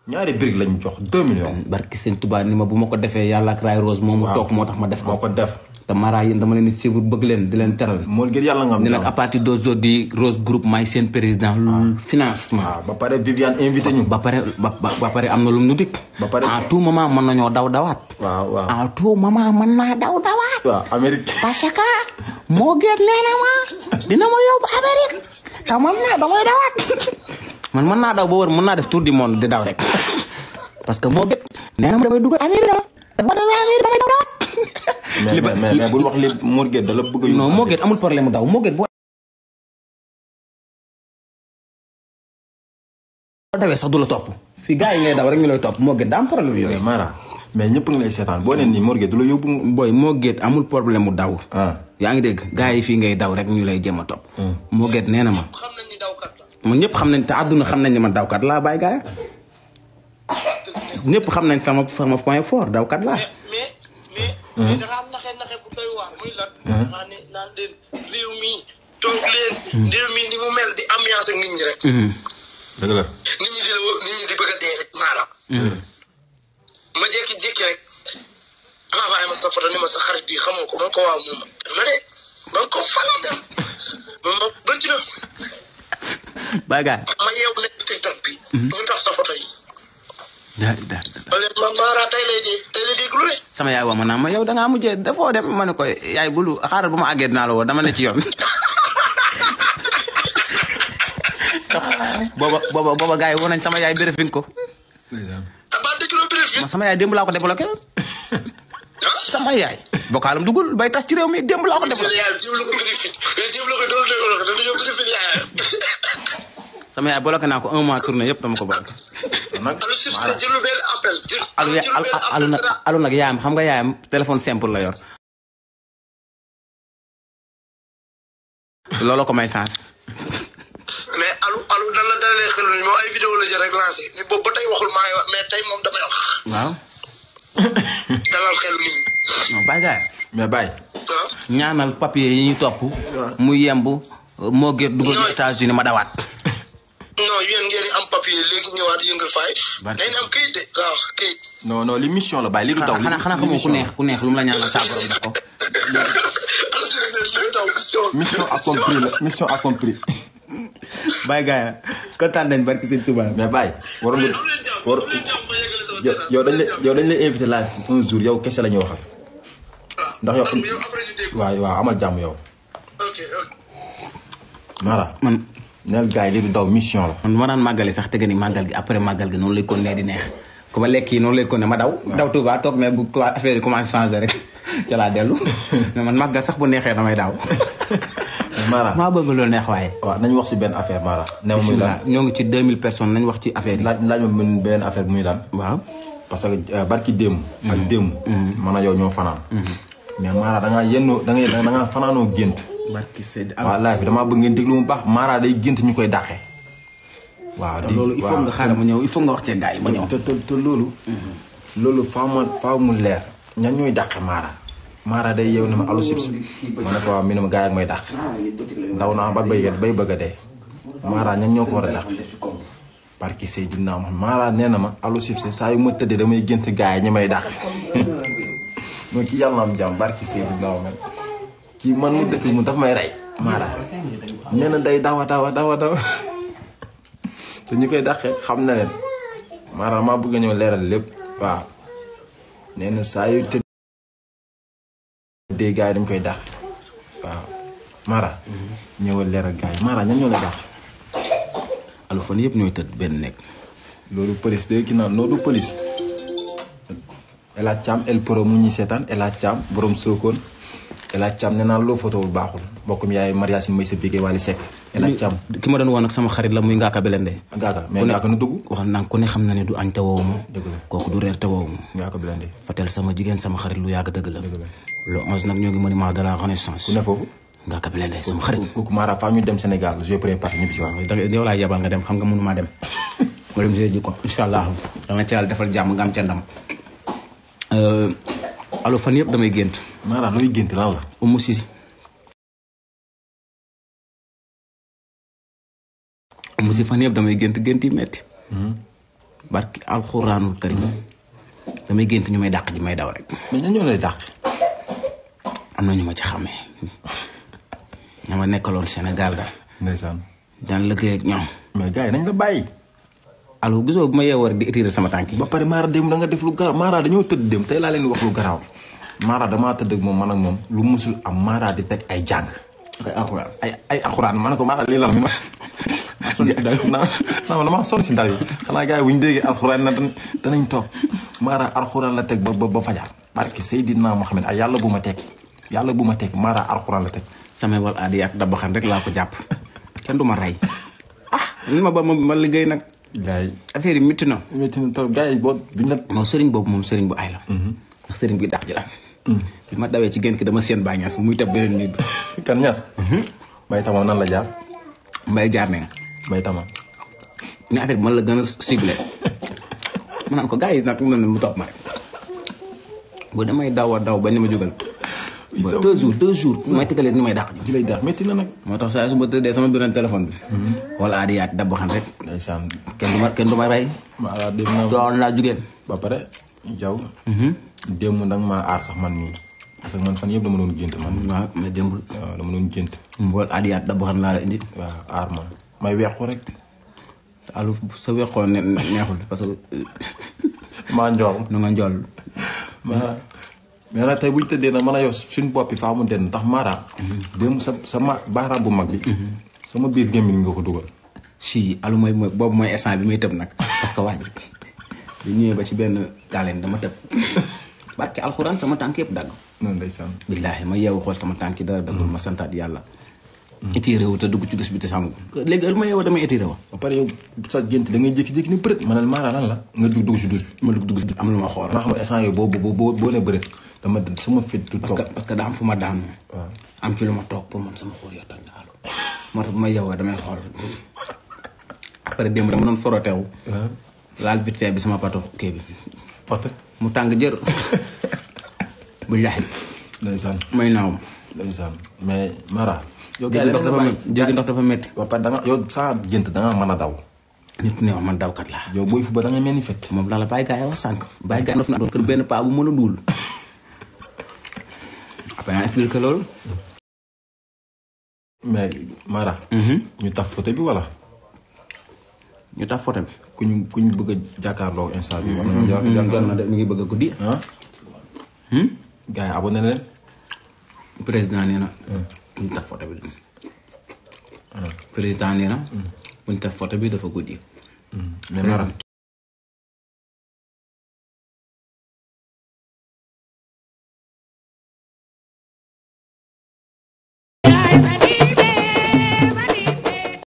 ñaari brique lañ jox 2 millions. barki sëñ Touba ni ma bu ma ko defee yàlla ak Ray Rose moom mu toog moo tax ma def ko. moo ko def. te Mara yéen dama leen di suivre bëgg leen di leen teral. moo ngir yàlla nga am. ni nag à partir d'aujourd'hui Rose Group maay seen président. financement. waaw ba pare Viviane invité ñu. ba pare am na lu mu dikk. ba pare à tout moment mën nañoo dawaat. waaw. à tout moment mën naa dawaat. waaw Amérique. parce que moo gën nee na ma dina ma yóbbu Amérique te man naa damay dawaat. man mën naa daw ba wër mën naa def tour du monde di daw rek parce que moo gën nee na ma damay dugal Amérique damay dawaat. mais bul wax li Morguet da la bëgg a. non Morguet amul problème mu daw Morguet boo dawee sax du la topp fii gars yi ngay daw rek ñu lay topp Morguet daa am problème yooyu. Mara mais ñëpp ngi lay seetaan boo nee nii Morguet du la yóbbu. booy Morguet amul problème mu daw. yaa ngi dégg gars yi fii ngay daw rek ñu lay jéem a topp. Morguet nee na ma. man ñëpp xam nañ te àdduna xam nañ ne man dawkat laa bàyyi gars yi ñëpp xam nañ sama point fort dawkat laa. mais dafa am naxe bu doy waar muy lan. maa ne naan leen réew mi toog leen. réew mi ni mu mel di ambiance ak nit ñi rek. dëgg la. nit ñi di bëgg a dee rek maanaam. ma jékki-jékki rek envoyé ma sa photo ni ma sa xarit bi xamoo ko man ko waaw moom ma de ba ko fan dem ma bëcc na. bàyyi gars ma yeewu nekk TikTok bi. ñu tax sa photo yi. daa Mara tey lay dégg lu ne. sama yaay woo ma naa ma yow da ngaa mujjee dafoo dem ma ne ko yaay bulu xaaral ba ma àggee dinaa la woo dama ne ci yoon. booba gars yi woo nañ sama yaay bérefin ko. sama yaay démb laa ko débloqué. sama yaay. bokkaalam dugul bay tas ci réew mi démb laa ko débloqué. sama yaay bloqué naa ko 1 mois tourné yëpp dama ko bloqué. alu nag yaayam xam nga yaayam téléphone simple la yor. looloo ko may chance. mais alu nan la dalalee xel ni moom ay vidéo la jël rek lancé ni boobu ba tey waxul maa ngi wax mais tey moom damay wax. waaw. dalal xel nit ñi. non bàyyi gars mais bàyyi. ñaanal papier yi ñuy topp. mu yemb moo gën dugal ci États-Unis ma dawaat. non yéen ngeen di am papier léegi ñëwaat yëngal faay. dañ am kayit de waaw kayit. non li mission la bàyyi li du daw. xanaa xamoo ku neex lu mu la ñaanal saa borom def ko. mission accomplie la mission accomplie. bàyyi gars yi kontaan nañ barki sëñ Touba. mais bàyyi waroon nga yow dañ lay invité live un jour yow kese la ñuy waxal. ndax yow waaw amal jàmm yow. Mara man. neel gars yi li du daw mission la. man ma daan màggali sax tege ni màggal gi après màggal gi noonu lay continuer di neex ku ma lekk yi noonu lay continuer ma daw Touba toog mais bu affaire yi commencé changer rek ca laa dellu mais man màggal sax bu neexee damay daaw. Mara maa bëgg loolu neex waaye. waaw nañ wax si benn affaire Mara. new muy lan ñoo ngi ci 2000 personnes nañ wax ci affaire yi. laaj ma benn affaire bu muy lan. waaw parce que barki démb. ak démb. man a yow ñoo fanaan. mais Mara da ngaa fanaanoo gént. barki Seydi waaw live damaa bëgg ngeen déglu mu baax Mara day gént ñu koy dàqee. waaw loolu il faut nga xaaral ma ñëw il faut nga wax ci gars yi ma ñëw. te loolu. loolu faaw mu leer ñan ñooy dàqe Mara day yeew ne ma Alou Ships ma ne ko waaw mi ne ma gars yi ak may dàq ndaw naa ba bay bëgg a dee Mara ñan ñoo ko war a dàq barki Seydina Mara nee na ma Alou Ships saa yu ma tëddee damay gént gars yi ñi may dàq mooy ki yàlla na am jàmm barki Seydina kii man mu dëkk mu daf may rey Mara nee na day dawa te ñu koy dàqee xam na leen Mara maa bëgg a ñëw leeral lépp waaw nee na saa yu tëddee gars yi dañ koy dàq waaw Mara ñëwal leeral gars yi Mara ñan ñoo lay dàq. Alou fan yëpp ñooy tëdd benn nekk. loolu police de ki naan loolu police El Hadj Thiam El Pro mu ñuy seetaan El Hadj Thiam borom Sokone El Hadj Thiam nee naa loo fotowul baaxul mbokkum yaay Mariasine may sa bigé Wally Seck El Hadj Thiam ki ma doon woon ak sama xarit la muy Ngaaka Blindé. mais Ngaaka nu dugg wax naa ku ne xam na ne du añ te woowu ma. dëgg la kooku du reer te woowu ma. Ngaaka Blindé Fatel sama jigéen sama xarit lu yàgg dëgg la. dëgg la le 11 nag ñoo ngi monument de la renaissance. ku ne foofu Ngaaka Blindé sama xarit. kooku Mara faa ñu dem Sénégal je prépare ñibbi si waat. yow laa yebal nga dem xam nga mënuma dem. ma dem ji ko incha allah danga ci yàlla defal jàmm nga am ca ndam. Alou fan yëpp damay gént. Mara looy gént lan la. Oumou Cissé. Oumou Cissé fan yëpp damay gént yi metti barki alxuraanul karim damay gént ñu may dàq ji may daw rek. mais ñoo lay dàq. am na ñu ma ci xamee ña ma nekkaloon Sénégal da. ndeysaan. daan liggéey ak ñoom. mais gars yi nañ la bàyyi. allo gisoo bu ma yeewoo rek di étirer sama tànk yi. ba pare Mara dem da nga def lu garaaw Mara dañoo tëdd dem tey laa leen di wax lu garaaw. Mara damaa tëdd ak moom man ak moom lu musul am Mara di teg ay jàng. ay alxuraan ma ne ko Mara lii la ma. damaa sonn si ndaw yi xanaa gars yi bu ñu déggee alxuraan na danañ toog Mara alxuraan la teg ba fajar. barke Seydina Mohamed ay yàlla bu ma teg Mara alxuraan la teg. samay wal aadi ak dabaxan rek laa ko jàpp kenn du ma rey. ni ma ba ma liggéey nag. gars yi affaire yi métti na. trop gars yi boo biñ la. non sëriñ boobu moom sëriñ bu ay la. ndax sëriñ bi dàq ji la. bi ma dawee ci gént ki dama seen Baye Niass muy teb beneen nit bi. kan Niass. Mbaye Tama nan la jaar. Mbaye jaar ne nga. Mbaye Tama. ni affaire bi man la gën a ciblé. ma naan ko gars yi nag mu topp ma rek. bu damay daw a daw ba ni ma jógal. ba 2 jours may tëggalee ni may dàq ji. di lay dàq métti na nag. moo tax saa su ma tëddee sama beneen téléphone bi. wala aadi yaat dab xam rek. ndeysaan. kenn du ma rey. Mara dem na doon laa jugeen. ba pare jaw démb nag maa aar sax man mii parce que man fan yëpp dama doon gént man. waaw mais démb. waaw dama doon gént. mbool adiyaat dab xam laa la indi. waaw aar ma may wequ rek. alu sa weqoo neexul parce que. maa njool. nu nga njool. mais nag tey bu ñu tëddee nag man a yow suñu bopp yi faa mu den ndax Mara. démb sa baaraam bu mag bi. sama biir gémmiñ nga ko dugal. si alu mooy boobu mooy instant bi may tëb nag parce que waaj bi ñëwee ba ci benn gaaleen dama tëb barke alxuraan sama tànk yëpp dagg. non ndeysaan. billaahi ma yeewu xool sama tànk yi dara daggul ma santaat yàlla. étiré wu te dugg ci gis bi te sàmm léegi heure ma yeewoo damay étiré wa. ba pare yow sa gént da ngay jékki-jékki ni bëreet ma ne Mara lan la nga dugg si douche bi. ma dugg si douche am lu ma xool. nga xam ne instant yooyu boo ne bëreet dama sama fit du toog. parce que daa am fu ma daanu. waaw am ci lu ma toog pour man sama xool yoo toj na alu moo tax bu ma yeewoo damay xool. après démb dama doon foroteewu. laal vite fait bi sama pato kii bi. mu tàng jër. billaahi. ndeysaan. may naaw. ndeysaan mais Mara. yow jéggi ndox dafa métti. ba pare da nga yow saa gént da nga mën a daw. nit ne man dawkat laa. yow booy fu ba da nga mel ni fekk. moom laa la bàyyi gaa yi wax sànq. bàyyi gaa yi daf na doon kër benn paa bu mën a duul. après nga expliqué loolu. mais Mara. ñu taf photo bi wala. ñu taf photo bi. ku ñu bëgg a jàkkaarloo instant bi. jot na de mi ngi bëgg a guddi. gars yi abonné na leen. président nee na. ñu taf photo bi. président nee na. buñ taf photo bi dafa guddi. mais Mara.